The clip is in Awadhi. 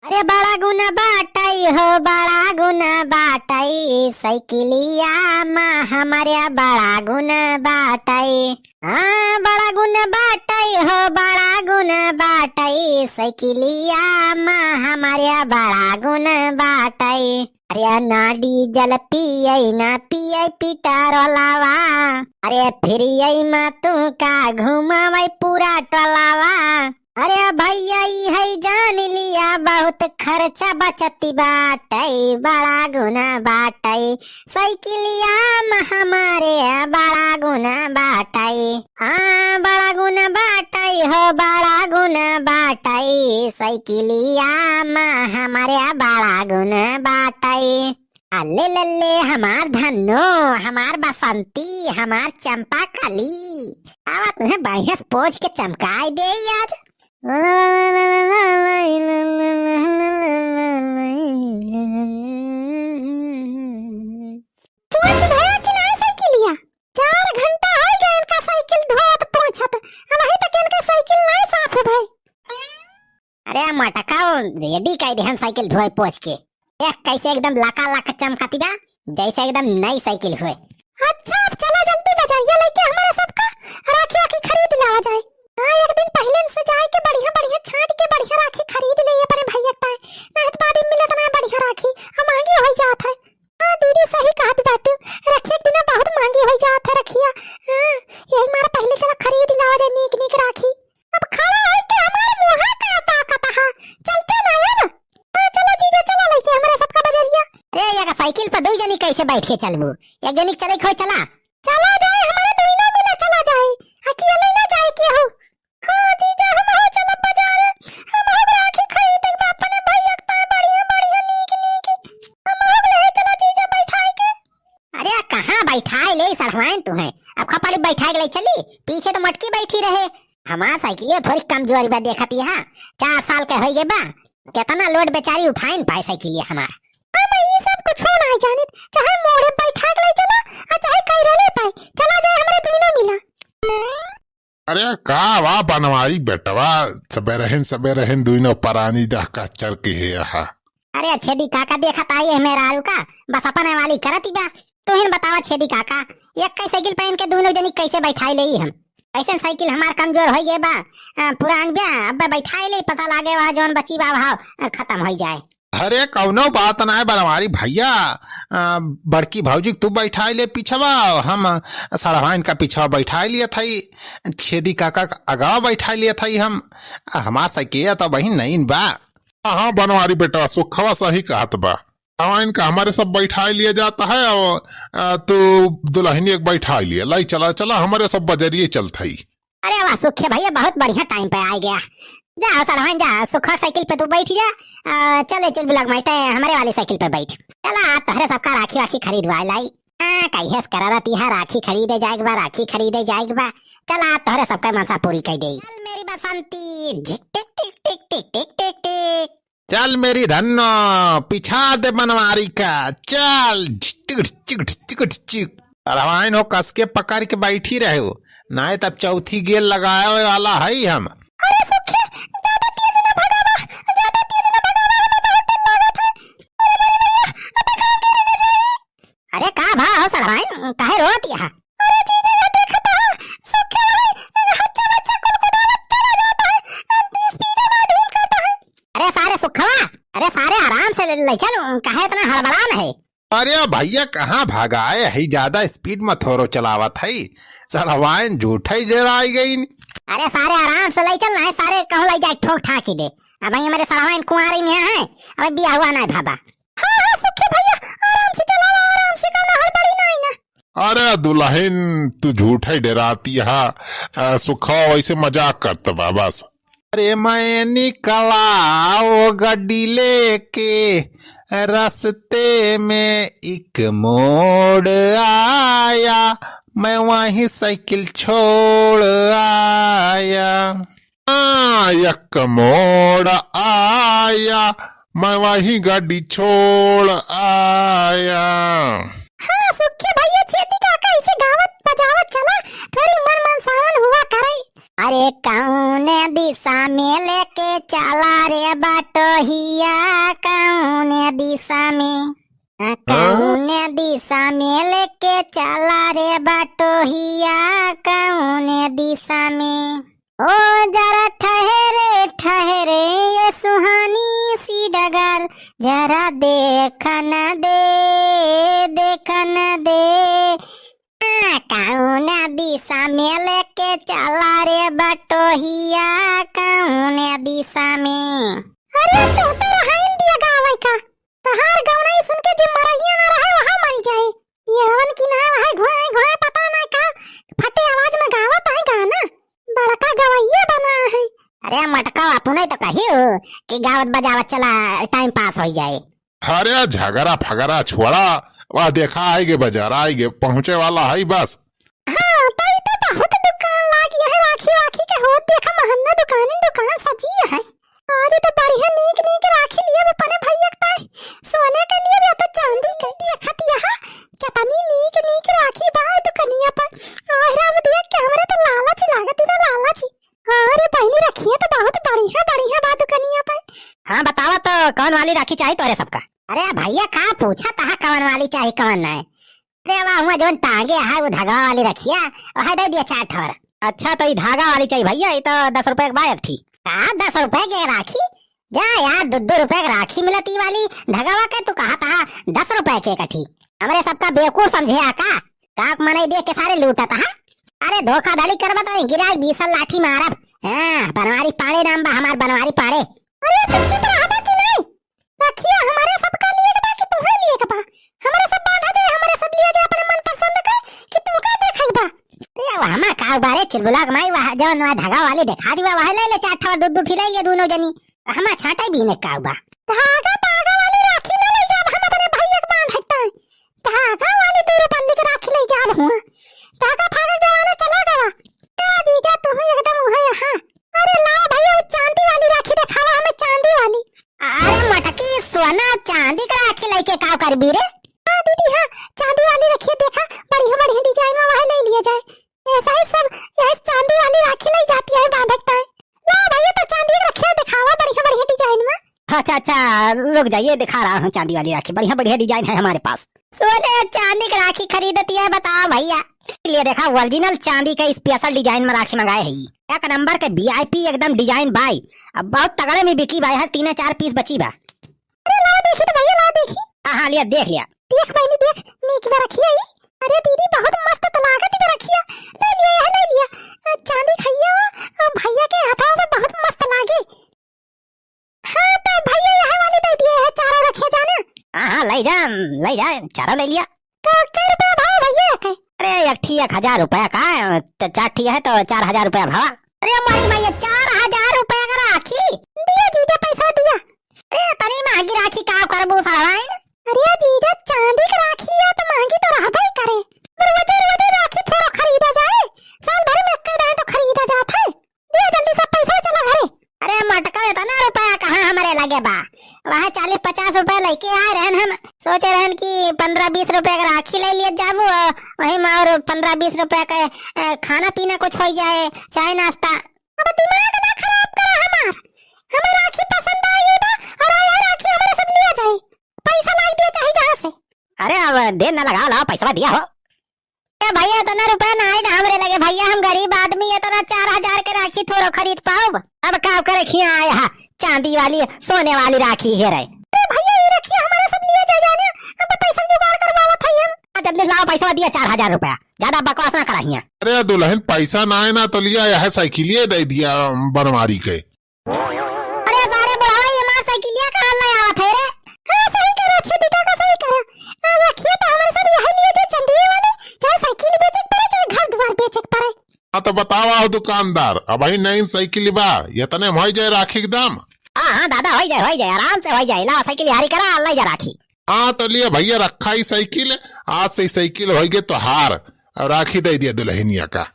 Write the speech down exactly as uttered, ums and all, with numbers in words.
अरे बड़ा गुण बाटई हो, बड़ा गुण बाटई, साइकिलिया मा हमरे बड़ा गुण बाटई। हाँ, बड़ा गुण बाटई हो, बड़ा गुण बाटई, साइकिलिया मा हमरे बड़ा गुण बाटई। अरे ना डीजल पियई, ना पियई पेट्रोलवा। अरे फिर यही मा तू का घुमावई पूरा टोलवा। अरे भैया, ई है जान लिया, बहुत खर्चा बचती बाटई, बड़ा गुण बाटई, साइकिलिया मा हमरे बड़ा गुण बाटई। हाँ, बड़ा गुन बाटई हो, बड़ा गुन बाटई, साइकिलिया मा हमरे बड़ा गुन बाटई। अल्ले लल्ले हमार धन्नो, हमार बसंती, हमार चंपा कली। आवा तुहें बढ़िया से पोंछ के चमकाई देई आज। पोंछ भया कि नाहीं साइकिलिया? चार घंटा होइ गए इनका साइकिल धोत पोंछत, अबहीं तक इनका साइकिल नाहीं साफ भई। अरे मटका, रेडी कइ देहन साइकिल धोए पोंछ के। एक कैसे एकदम लका लक चमकती बा, जैसे एकदम नई साइकिल हुए। अच्छा, अब चला जल्दी बजरिया लइके हमरे सबका राखी वाखी खरीद लावा जाए। हाँ, एक दिन पहिले से जाइके बढ़िया बढ़िया छांट के बढ़िया राखी खरीद लेई अपने भैया के ताई। नाहीं त बाद में मिलत नाहीं बढ़िया राखी, आ महंगी होइ जात है। हाँ दीदी, सही कहत बाटू, रखिया के दिना बहुत महंगी होइ जात है रखिया। हाँ, यही मारे पहिले चला खरीद लावा जाए नीक नीक राखी। अब खड़ा होइके हमार मुँहा का ताकत हा, चलते ना अब। हाँ चला जीजा, चला लइके हमरे सबका बजरिया। अरे, ये साइकिल पर दुइ जनी कैसे बैठ के चलबू? एक जनी के चले के होई, चला। चला जाए, हमरे दुइनो मिला चला जाए, अकेले ना जाए केहू। हाँ जीजा, हमहू चलब बजारे, हमहू राखी खरीदे के बा अपने भैया के ताई, बढ़िया बढ़िया नीक नीक। हमहू ले चला जीजा बैठाई के। अरे कहाँ बैठाई लेई सढ़वाइन तुहें, अब खपाली बैठाई के ले चली, पीछे तो मटकी बैठी रहे। हमार साइकिलिया थोड़ी कमजोरी बा, देखत यहाँ चार साल के होई गए बा, केतना लोड बेचारी उठाई न पाए साइकिलिया हमार। हम ई सब कुछो नाहीं जानित, चाहे मोड़े बैठा के ले चला, आ चाहे कैरले पाए, चला जाए हमरे दुइनो मिला। अरे का वा बनवारी बेटवा, सबेरहिन सबेरहिन दुइनो परानी दहका चरके हे अहा। अरे छेदी काका देखत आई है मेहरारू का, बस अपने वाली करत ही बा। तुहिन बतावा छेदी काका, एक साइकिल पे इनके दुइनो जनी कैसे बैठाई लेई हम? ऐसन साइकिल हमार कमजोर होई गए बा, अ, पुरान बा, अब बैठाई लेई, पता लागे वह जौन बची बा वह, अ, खतम होई जाए। अरे कौनो बात नाहीं बनवारी भैया, अ, बड़की भौजी के तू बैठाई ले पिछवा, हम सड़वाइन का पिछवा बैठाई लियत हई, छेदी काका का अगवा बैठाई लियत हई हम, हमार साइकिलिया तो बहिन नईन बा। हाँ बनवारी बेटा, सुखवा सही कहत बा। हमार इनका हमरे सब बैठाई लिया जात है और, अ, तू दुलहिनिया के बैठाई लिया। लाई चला, चला, हमरे सब बजरिये चलत हई। अरे वाह सुखे भैया, बहुत बढ़िया टाइम पे आइ गया। जा सड़वाइन जा, सुखवा साइकिल पे तू बैठ जा। अ, चले चल बिलग माई, तै हमरे वाली साइकिल पे बैठ। चला, आज तोहरे सबका राखी वाखी खरीदवाए लाई। आ, कहियस करत इहा राखी खरीदे जाए के बा, राखी खरीदे जाए के बा। चला, आज तोहरे सबका मनसा पूरी कइ देई। चल मेरी बसंती, ढिक टिक टिक टिक टिक टिक टिक टिक। चल मेरी धन्नो, पिछाड़ दे बनवारी का, चल, झिटक, झिटक, झिटक, झिटक। अड़वाइन हो, कस के पकड़ के बैठी रहे हो, नाहीं तब चौथी गेर लगावे वाला हई हम। अरे सुखे, ज्यादा तेज ना भगावा, ज्यादा तेज ना भगावा, हमें बहुत डर लागत है। अरे भाई भैया, अब कहाँ गिर न जाई? अरे का भा हो सड़वाइन, काहे रोत यहाँ? अरे जीजा, ये देखता है, सुखे भाई, हच्चा बच्चा कुदकुदावत चला जाता है, अंती स्पीड में अधीन करता है। अरे सारे सुखवा, अरे सारे आराम से ले, ले चल, काहे इतना हड़बड़ान है? अरे भैया, कहाँ भगाए है, ज्यादा स्पीड में थोरो चलावत है, सड़वाइन झूठे ही डेराई गई। अरे सारे आराम से ले चल, नाहीं सारे कहूँ ले जाए ठोक ठाकी दे। अबहीं हमरे सड़वाइन कुंवारी में है, अबे बियाह हुआ नाहीं भाबा। हाँ, हाँ, सुखी भैया, आराम से चलावा, आराम से, कौनो हड़बड़ी नाहीं ना। अरे दुलहिन, तू झूठे डेराती हा, अ, सुखवा वैसे मजाक करत बा बस। अरे मैं निकला वो गड्डी लेके, रस्ते में एक मोड़ आया, मैं वहीं साइकिल छोड़ आया। हाँ, एक मोड़ आया, मैं वहीं गाड़ी छोड़ आया। हाँ, सुखे भैया, छेदी काका ऐसे गावत बजावत चला, थोड़ी मन मनसावन हुआ करे। अरे कौन कौने दिशा में लेके चला रे बटोहिया, कौने दिशा में, कौने दिशा में लेके चला रे बटोहिया, कौने दिशा में। ओ जरा ठहरे, ठहरे ये सुहानी सी डगर, जरा देखन दे, देखन दे। हाँ, कौन दिशा में लेके चला रे बटोहिया, कौन दिशा में? अरे, तू तो रहाइन दिया गावे का। तहार गवनाई सुन के जे मरहिया ना रहे, वहाँ मरी जाए। ये हवन की ना रहे, घुआए, घुआए, पता ना का फटे आवाज में गावत है गाना। बड़का गवैया बना है। अरे मटका, अपने तो कही हो कि गावत बजावत चला, time pass होई जाए। अरे झगड़ा फगड़ा छोड़ा, वह देखा आइगे बजार, आइगे पहुँचे वाला है बस। हाँ, तई तो बहुत दुकान लागी है राखी वाखी के, हो देखा महन्ना दुकान, दुकान सजी है। अरे तो बढ़िया नीक नीक राखी लिए अपने भैया के ताई, सोने के लिए भी तो चांदी के लिए खतिया है। कितनी नीक नीक राखी बा दुकनिया पर। आह राम, देख के हमरे तो लालच लागत बा, लालच। अरे बहिनी, रखिया तो बहुत बढ़िया बढ़िया बा दुकनिया पर। हाँ, बतावा तो कौन वाली राखी चाहिए तोरे सबका? अरे भैया, का पूछा तहा कौन वाली चाहिए, कौन नहीं? अरे वाह, हुआ जौन टांगे है वो धागा वाली रखिया, वह दे दिया चार ठोर। अच्छा, तो ई धागा वाली चाहिए भैया, ये तो दस रुपए के बा एक ठी। का दस रुपए के राखी? जा यार, दो दो रुपए के राखी मिलत ई वाली धागावा के, तू कहा तहा दस रुपए के एक ठी। हमरे सबका बेवकूफ समझे आ का? काक मनई देख के सारे लूटत हा। अरे धोखाधड़ी करबा तो गिराक बीस लाठी मारब। हाँ, बनवारी पाड़े नाम बा हमार, बनवारी पाड़े। अरे तुम चुप रहबा कि नहीं? रखिया हमारे सबका लिए के बा कि तुम्हें लिए के बा? हमारे सब बांधा जाए, हमारे सब लिए जाए अपने मन पसंद के कि तुमका देखे बा? अरे वो हमा का बा रे चुलबुला के माई, वह जवन वह धागा वाली देखा दी बा, वह ले ले चार ठो, दू दू ठी ले ले दोनों जनी। हमा छाटे भी ने का बा? धागा पागा वाली राखी ना ले जाब हम अपने भैया के बांध हकता। धागा वाली दू रुपल्ली के राखी ले जाब हुआ। धागा फागा जमाना चला गवा। का जीजा तू ही एकदम उहे यहाँ। अरे लाओ भैया, वो चांदी वाली राखी देखावा हमें, चांदी वाली। अरे मटकी, सोना चांदी के राखी लेके का करबी रे? हाँ दीदी, हाँ, चांदी वाली रखिया देखा, बढ़िया बढ़िया design में वह ले लिया जाए। ऐसा ही सब, यह चांदी वाली राखी ले जाती है बांधक ताई। ला भैया, तो चांदी के रखिया देखावा बढ़िया बढ़िया design में। अच्छा अच्छा, रुक जाइए, दिखा रहा हूँ चांदी वाली राखी, बढ़िया बढ़िया design है हमारे पास। सोने चांदी के राखी खरीदती है, बताओ भैया। लिए देखा, original चांदी के special design में राखी मंगाए है। एक नंबर के VIP एकदम design बाई। अब बहुत तगड़े में बिकी बाई, हर तीन चार piece बची बा। अरे लाओ देखी तो भैया, लाओ देखी। हाँ हाँ, लिया, देख लिया। देख बहिनी देख, नीक बा रखिया ई। अरे दीदी बहुत मस्त तो लागत बा रखिया। ले लिया, यह ले लिया। अ, चांदी खइया वा, अ, भैया के हाथवा में बहुत मस्त लागे। हाँ तो भैया यह वाली दे दिए है, चारों रखिया जाना। हाँ हाँ, ले जा, ले जा, चारों ले लिया। तो कै रुपया भाव भैया के? अरे एक ठी एक हजार रुपया का, तो चार ठी है तो चार हजार रुपया भावा। अरे मारी भैया, चार हजार रुपया का राखी। दिया जीजा, पैसा दिया। अरे तनी महंगी राखी का करबू सड़वाइन? अरे जीजा, चांदी के राखी है तो महंगी तो रहबे करे। पर रोजे रोजे राखी थोड़ो खरीदा जाए, साल भर में एक दान तो खरीदा जात है। दिया जल्दी सब पैसा, चला घरे। अरे मटका, इतना रुपया कहाँ हमरे लगे बा? वह चालीस पचास रुपया लेके आए रहन हम, सोचे रहन कि पन्द्रह बीस रुपया के राखी ले लिए जाबू, वही में और पन्द्रह बीस रुपया के, अ, खाना पीना कुछ हो जाए, चाय नाश्ता। अब दिमाग ना खराब करा हमार। हमें राखी पसंद आई बा और यह राखी हमारे सब लिया जाए। पैसा लाग दिया चाहे जहाँ से। अरे अब देर ना लगा, लाओ पैसा दिया हो। ए भैया, इतना रुपया ना आए ना हमरे लगे भैया, हम गरीब आदमी, इतना चार हजार के राखी थोड़ो खरीद पाउब। अब का करे खिया आए हा, चांदी वाली, सोने वाली राखी हेरे। अरे भैया, ये रखिया हमारा सब लिया जा जाने, अब पैसा जुगाड़ करवावत है हम। आ, जल्दी लाओ पैसा दिया, चार हजार रुपया, ज्यादा बकवास ना करा हिया। अरे दुल्हन, पैसा ना आए ना तो लिया, यह साइकिलिए दे दिया बनवारी के। अरे सारे बुढ़ावा, ये मार साइकिलिया कहाँ ले आवत है रे? हाँ, सही करा, छेदी काका, सही करा। आ, रखिए तो हमारे सब यही लिए जो चंदिये वाले, चाहे साइकिल बेचे के पड़े, चाहे घर द्वार बेचे के पड़े। हाँ, तो बतावा हो दुकानदार, अबही नई साइकिल बा, इतने में होई जाए राखी के दाम? हाँ, हाँ, दादा, होई जाए, होई जाए, आराम से होई जाए। लावा साइकिल हारी करा, ले जा राखी। हाँ, तो लिए भैया, रखा ही साइकिल, आज से ही साइकिल होई गए तोहार, और राखी दे दिया दुल्हनिया का।